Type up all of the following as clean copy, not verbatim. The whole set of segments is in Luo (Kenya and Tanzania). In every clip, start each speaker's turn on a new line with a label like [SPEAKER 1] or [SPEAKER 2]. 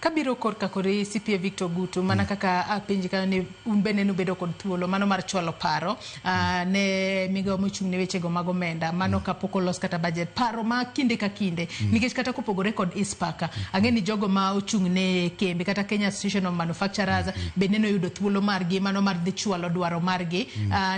[SPEAKER 1] Kabiro korka kori CPA Victor Gutu, mana kaka apenji kanyo ni un bende nubedo kod thuolo mano mar chwalo paro ne migawo mochung' ne wechego mag omenda mano kapok olos kata budget, paro ma kinde ka kinde, nikech kata kopogore kod ICPAK, ang'e ni jogo ma ochung' ne kembe kata Kenya Association of Manufacturers bende noyudo thuolo margi mano mar dhi chwalo dwaro margi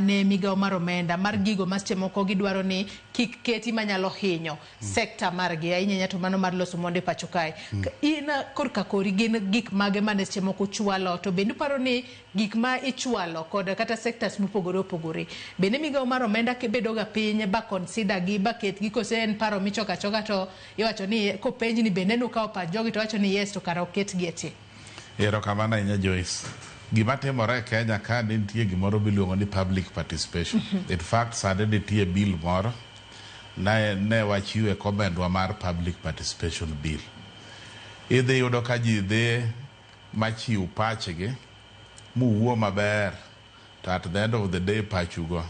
[SPEAKER 1] ne migawo mar omenda mar gigo ma seche moko gidwaro ni kik keti manyalo hinyo sekta margi, ahinya ahinya to mano mar loso mwandu e pacho kae. In korka kori, gin gik mage mane seche moko chwalo, to bende uparo ni gik ma ichwalo kod kata sectors mopogore opogore, bende migawo mar omenda bedo ga piny ba consider gi ba ketgi, kose en paro michoko achoka to iwacho ni kopenj ni bende nukawo pach jogi to wacho ni yes, to kara oketgi e tie?
[SPEAKER 2] Erokamano ahinya, Joyce. Gima timore e Kenya ka ni nitie gimoro miluongo ni public participation. In fact, sani nitie bill moro ne wachiwe comment wa mar public participation bill. Idhi yudo ka ji dhi machiw pachgi muwuo maber, to at the end of the day pachugo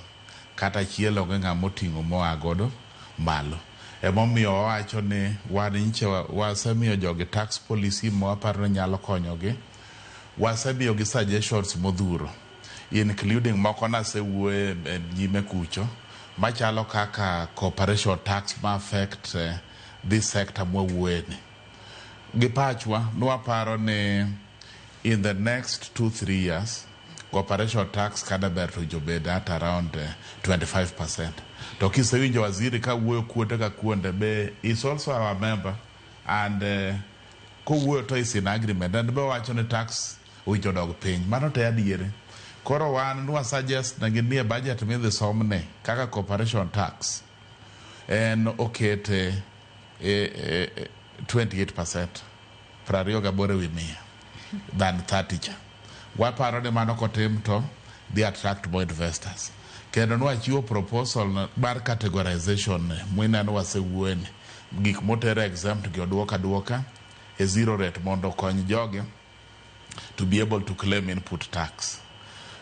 [SPEAKER 2] kata achiel onge ng'ama oting'o moa godo malo. Emomiyo wawacho ni wan nyiche wasemiyo jogi tax policy mwaparo ni nyalo konyogi. Wasemiyogi suggestions modhuro, including moko nasewuoye e nyime kucho, machalo kaka corporation tax ma affect this sector mwawuoye ni. Gi pachwa nwaparo ni in the next 2-3 years corporation tax kada ber to jobed at around 25%. To kisewinjo waziri ka wuoyo kuonde ka kuonde, be is also our member, and kowuoyo to is in agreement, and be owacho ni tax owinjo dog piny. Mano te adieri. Koro wan nwa suggest negi ni e budget midhi somne kaka corporation tax en okete e 28%, 28 ewi mia, than 30 cha. Waparo ni mano kotim to dhi attract more investors. Kendo nwachiwo proposal mar categorization mwineno wasewuoyeni, gik moter exempt gi oduok aduoka e zero rate mondo okony jogi to be able to claim input tax.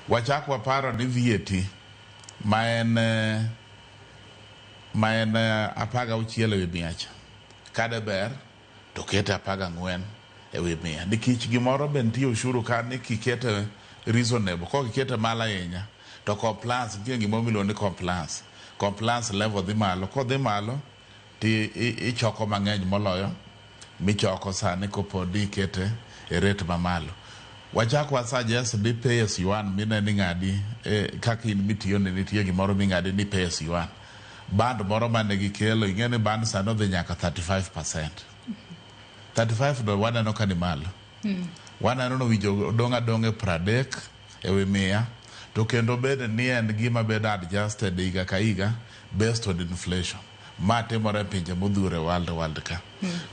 [SPEAKER 2] Wachak waparo ni VAT ma en 16 ewi mia cha, kade ber to kete 14 ewi mia, nikech gimoro be nitie ushuru ka ni kikete reasonable, kok ikete malo ahinya to compliance nitie gimoro miluongo ni compliance level dhi malo. Kodhi malo ti ichoko mang'eny moloyo michoko sani kopo ni ikete e rate mamalo. Wachak wa suggest ni pay as you earn mineno ing'adi kaka in mitiyo ni nitie gimoro ming'adi ni pay as you earn. Band moro mane gikelo, ing'e ni band sani odhi nyaka 35%. 35 no waneno ka ni malo. Waneno ni owinjo odong' adong'a e 30 ewi mia, to kendo bed ni en gima bedo adjusted higa ka higa based on inflation. Ma timore e pinje modhuro e world ka.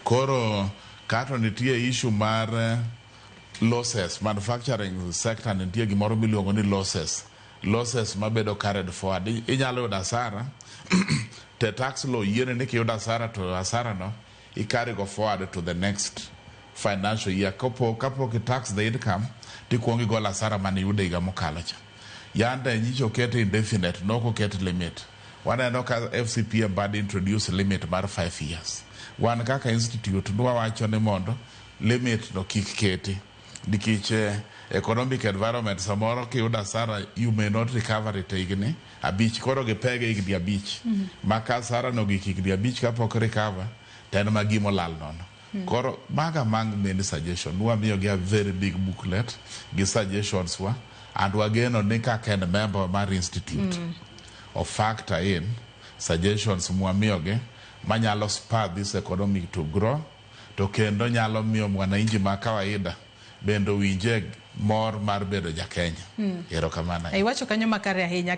[SPEAKER 2] Koro kato nitie issue mar losses. Manufacturing sector nitie gimoro miluongo ni losses mabedo carried forward. Inyalo yudo hasara te tax law yiene ni kiyudo hasara to hasara no i carry go forward to the next financial year. Kapo kapok i tax the income, tikuongo igolo hasara mane iyudo higa mokalo cha. Yande nyicha oket indefinite, nok oket limit. Waneno ka FCPA bad introduce limit mar 5 years. Wan kaka institute nwawacho ni mondo limit no kik keti, nikech economic environment samoro kiyudo hasara you may not recover it e higni 5. Koro gipege higni 5, ma ka hasara no ogik higni 5 kapok recover to en ma gimolal nono. Koro maga among many suggestion nwamiyogi, a very big booklet gi suggestions wa, and wageno ni kaka en member mar institute o factor in suggestions mwamiyogi manyalo spur this economy to grow, to kendo nyalo miyo mwananchi ma kawaida bende owinje mor mar bedo ja Kenya. Erokamano.
[SPEAKER 1] Iwacho kanyo makare ahinya.